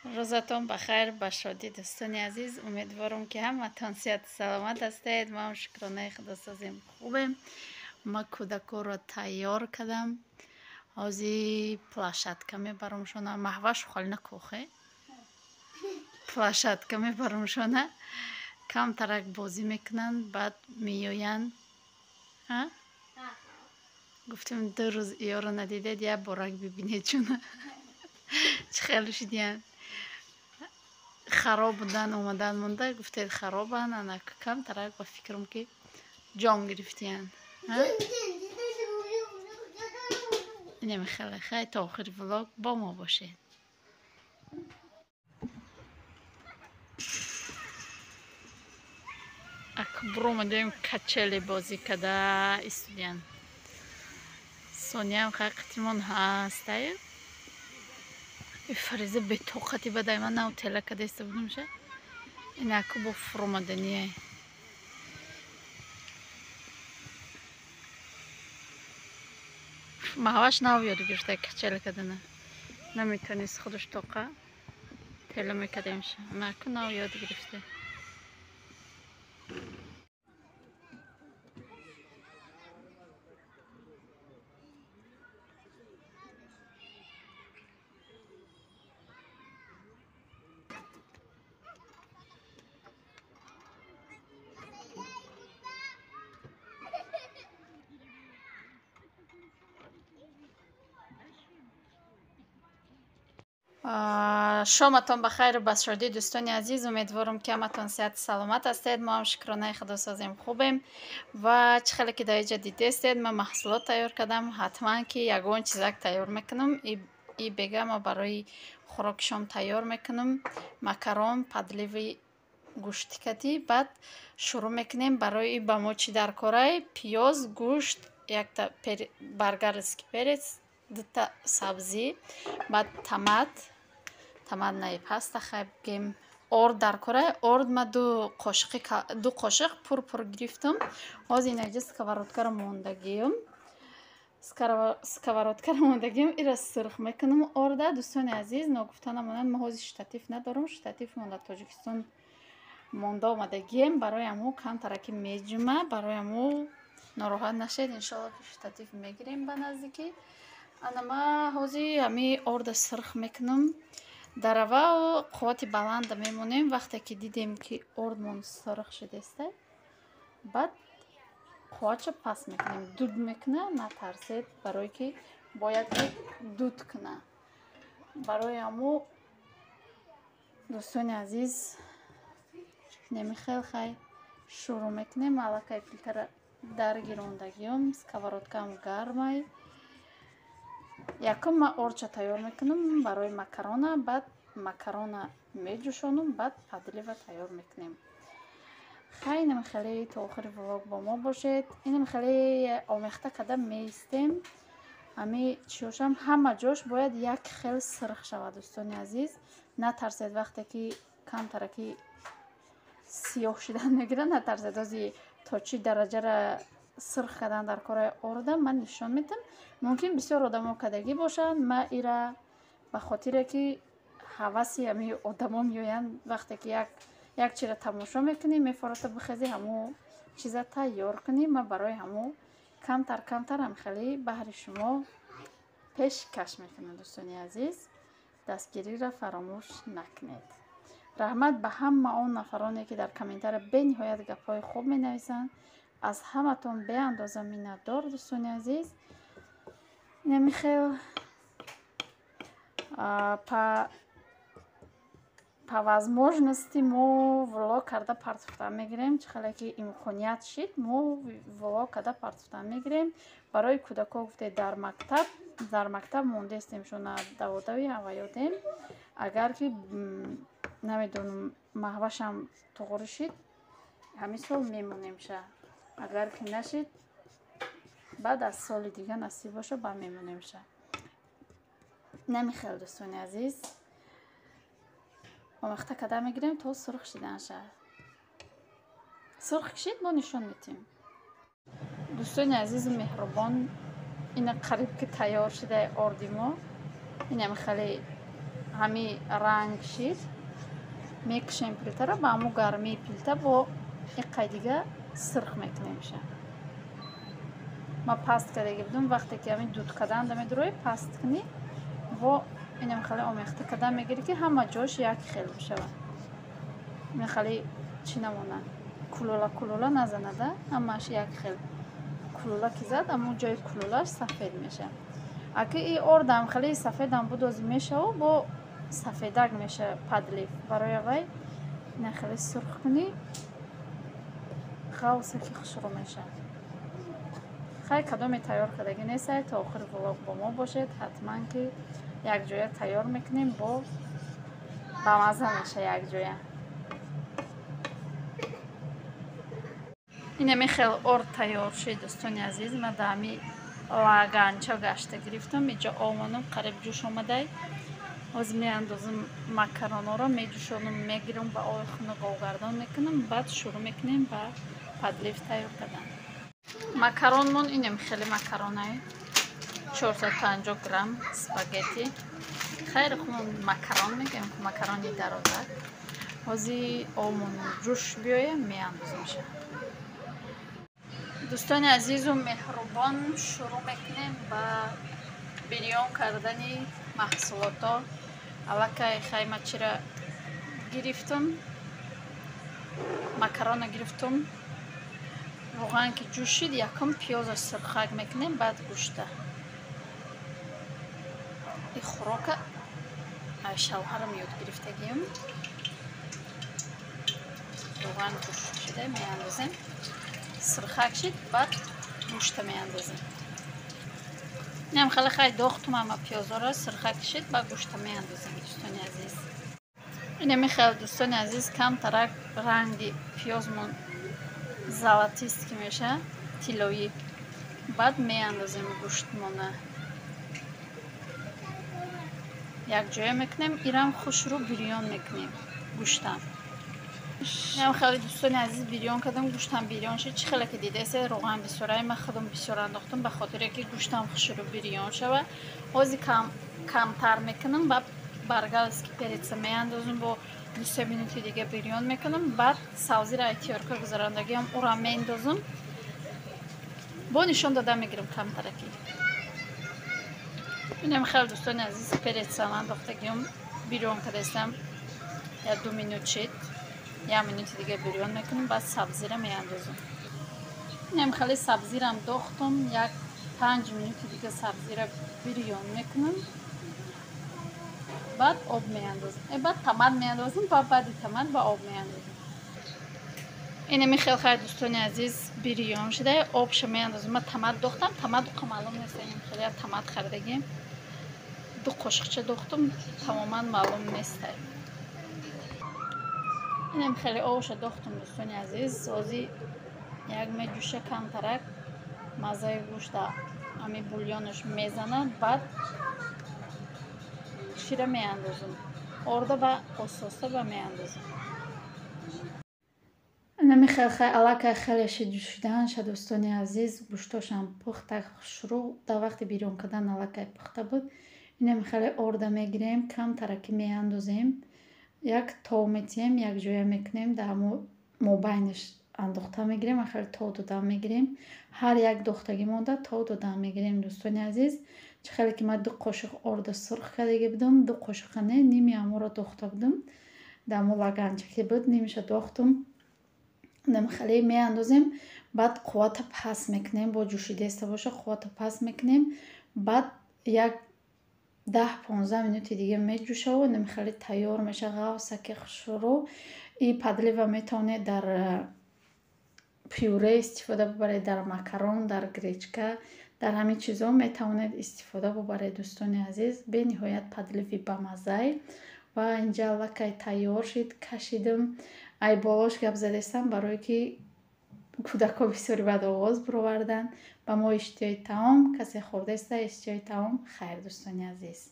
Рӯзатон ба хайр, ба шодӣ, дӯстони азиз. Умедворам, ки ҳаматон сиҳату саломат ҳастед. Мо ҳам, шукронаи Худо, созем, хубем. Ма кӯдакоро тайёр кардам. Ҳозир площадка мебарамшона. Маҳваш холӣ накохе. Площадка мебарамшона. Камтарак бозӣ мекунанд, баъд меоянд. Гуфтем, 2 рӯз иёро надидед, як борак бибинед, чуна чӣ хел шудиянд. Хароб будан, омадан монда, гуфтед, харобанд. Ана камтарак ба фикрам, ки ҷон гирифтиянд. Инами хеле хай, то охири влог бо мо бошед. Ак буромадем, качели бозӣ када истодиянд. Сониям хай қатимон ҳастаю. Фариза бетоқати бадай, ман нав тела када иста будамша. Инаку бо фуромадание. Маҳваш нав ёд гирифта качели кадана. Наметонист худаш тоқа. Тела мекардемша. Наку нав ёд гирифта. Шоматон ба хайру ба шодӣ, дӯстони азиз. Умедворам, ки ҳаматон сиҳату саломат ҳастед. Мо ҳам, шукронаи Худо, созем, хубем. Ва чӣ хеле ки дар инҷа дидестед, ман маҳсулот тайёр кардам. Ҳатман ки ягон чизак тайёр мекунам. И бега ма барои хӯроки шом тайёр мекунам. Макарон, подливи гӯштикатӣ. Баъд шурӯъ мекунем. Барои ба мо чӣ дар корай? Пиёз, гӯшт, якта болгарский перец, дута сабзӣ, баъд томат, томатная паста, хай бигем, орд дар корай. Орд ма 2 қошиқ пур-пур гирифтам. Ҳозир инаҷа сковородкаро мондагием. Сковородкаро мондагием, ира сирх мекунам орда. Дӯстони азиз, ногуфта намонад, ма ҳозир штатив надорам. Штатив мо дар Тоҷикистон монда омадагием. Барои ҳамо камтараки меҷума, барои ҳамо нороҳат нашед. Иншоалло, ки штатив мегирем ба наздикӣ. Ана ма ҳозир ҳами орда сирх мекунам. Дар аввал қуввати баланда мемонем. Вақте ки дидем, ки ордмон сирх шудеста, баъд қувватша паст мекунем. Дуд мекуна, натарсед, барое ки бояд ки дуд куна. Барои ҳамо, дӯстони азиз, немихел хай шурӯъ мекунем. Аллакай плитара даргирондагиём, сковородкаам гармай. Якум ман ордча тайёр мекунам барои макарона, баъд макарона меҷӯшонам, баъд подлива тайёр мекунем. Хай, инам хеле то охири влог бо мо бошед. Инам хеле омехта карда меистем. Ҳами чиёшам ҳама ҷош бояд як хел сирх шавад, дӯстони азиз. Натарсед, вақте ки камтараки сиёҳ шудан мегирад, натарсед. Ҳозир то чӣ дараҷара сирх кардан дар кораи орда ман нишон медиҳам. Мумкин бисёр одамо кардагӣ бошанд. Ма ира ба хотире ки ҳаваси ҳами одамо меоянд, вақте ки як чизра тамошо мекунӣ, мефората бихези, ҳамо чиза тайёр кунӣ. Ман барои ҳамо камтар камтар ҳам хеле баҳри шумо пешкаш мекунам. Дӯстони азиз, дастгириро фаромӯш накунед. Раҳмат ба ҳама он нафароне, ки дар комментария бениҳоят гапҳои хуб менависанд. Аз ҳаматон беандоза миннатдор, дӯстони азиз. Инами хел по возможности мо влог карда партофтан мегирем. Чӣ хеле ки имконият шид, мо влог карда партофтан мегирем. Барои кӯдакҳо гуфте, дар мактаб мондестем, шуна даводави ҳаваёдем. Агар ки намедонам, маҳвашам туғри шид, ҳамин сол мемонемша. Агар ки нашид, баъд аз соли дига насиб боша, ба мемонемша. Намихел, дӯстони азиз, омехта карда мегирем то сурх шиданша. Сурх кишид, мо нишон медиҳем. Дӯстони азизу меҳрубон, ина қариб ки тайёр шудаи орди мо. Инам хеле ҳами ранг шид, мекушем плитаро, ба ҳамун гармии плита бо иқай дига сирх мекунемша. Ма паст кардаги будум, вақте ки ҳамин дуд карданда медурои, паст кунӣ, бо инам хеле омехта кардан мегирӣ, ки ҳама ҷош як хел бишавад. Ин хеле чӣ намонад, кулула кулула назанада, ҳамааш як хел. Кулула ки зад, ҳамун ҷои кулулаш сафед мешавад. Аки и ордам хеле сафедам буд, ози мешаву бо сафедак меша подлив. Барои авай ина хеле сурх кунӣ, ғавса ки хушрӯ мешавад. Хай, кадоме тайёр кардагӣ нестай, то охири влог бо мо бошед, ҳатман ки якҷоя тайёр мекунем, бо бамаза меша якҷоя. Инами хел орд тайёр шид, дӯстони азиз. Ма дар ҳами лаганча гашта гирифтам, иҷо омонам қариб ҷӯш омадай. Ҳозир меандозам макаронҳоро, меҷӯшонам, мегирам, ба оби хунук овгардон мекунам, баъд шурӯъ мекунем ба подлив тайёр кардан. Макаронмон инем хеле макаронай 450 грамм спагетти. Хайр, хумон макарон мегӯем, макарони дарозак. Ҳозир обмон ҷӯш биёя, меандоземша. Дӯстони азизу меҳрубон, шурӯъ мекунем ба бирён кардани маҳсулотҳо. Аллакай хайма чира гирифтум, макарона гирифтум. Равған ки ҷӯшид, якум пиёза сирхак мекунем, баъд гӯшта. И хӯрока ай шавҳарам ёд гирифтагием. Равған ҷӯш шида меандозем, сирхак шид, баъд гӯшта меандозем. Инам хеле хай дохтум ама пиёзоро, сирхак шид, баъд гӯшта меандозем, дӯстони азиз. Инами хел, дӯстони азиз, камтарак ранги пиёзмон золотист ки меша, тиллоӣ, баъд меандозем гӯштмона. Якҷоя мекунем, ирам хушрӯ бирён мекунем гӯштам. Инам хеле, дӯстони азиз, бирён кардам, гӯштам бирён шид. Чӣ хеле ки дидасе, равған бисёрай, ман худам бисёр андохтам, ба хотире ки гӯштам хушрӯ бирён шавад. Ҳозир камтар мекунам, баъд баргалски переца меандозам, бо 2-3 минути дига бирён мекунам, баъд савзиро ай тиёрка гузарондагиам ура меандозам, бо нишон дода мегирам камтараки. Инам хеле, дӯстони азиз, перецам андохтагиам, бирён кардастам, 1-2 минут шид, 1 минути дига бирён мекунам, баъд сабзира меандозам. Инам хеле сабзирам дохтам, 1-5 минути дига сабзира бирён мекунам, баъд об меандозам, баъд томат меандозам, баъди томат ба об меандозам. Инами хел хай, дӯстони азиз, бирён шуда, обша меандозам. Ман томат дохтам, томат уқа маълум нест, инам хеле томат харидагим, 2 қошиқча дохтам, тамоман маълум нест. Инам хеле обша дохтам, дӯстони азиз. Ҳозир як меҷӯша камтарак, маззаи гӯшта ҳами бульонаш мезанад, баъд шира меандозам, орда ба ососта ба меандозам. Инами хел хай аллакай хеле шуданша, дӯстони азиз, гӯштошам пухта хушрӯ, дар вақти бирён кардан аллакай пухта буд. Инами хеле орда мегирем, камтараки меандозем, як тов метиҳем, якҷоя мекунем, дар ҳамун мобайнаш андохта мегирем, хеле тов дода мегирем. Ҳар як дохтагӣ монда тов дода мегирем, дӯстони азиз. Чӣ хеле ки ман 2 қошиқ орда сурх кардаги будам, 2 қошиқа не, ними ҳамонро дохта будам, дар ҳамон лаганча ки буд, нимиша дохтум. Инам хеле меандозем, баъд қуввата паст мекунем, бо ҷӯшидаиста боша қуввата паст мекунем, баъд 10-15 минути дига меҷӯшаву инам хеле тайёр меша, ғавса ки хушрӯ. И подлива метавонед дар пюре истифода бубаред, дар макарон, дар гречка, дар ҳамин чизо метавонед истифода бубаред, дӯстони азиз. Бениҳоят подливи бамаззай. Ва инҷа аллакай тайёр шид, кашидам. Ай болош гап задестам, барое ки кӯдакҳо бисёри бад оғоз бароварданд. Ба мо иштиҳои таом, касе хӯрдаиста иштиҳои таом. Хайр, дӯстони азиз.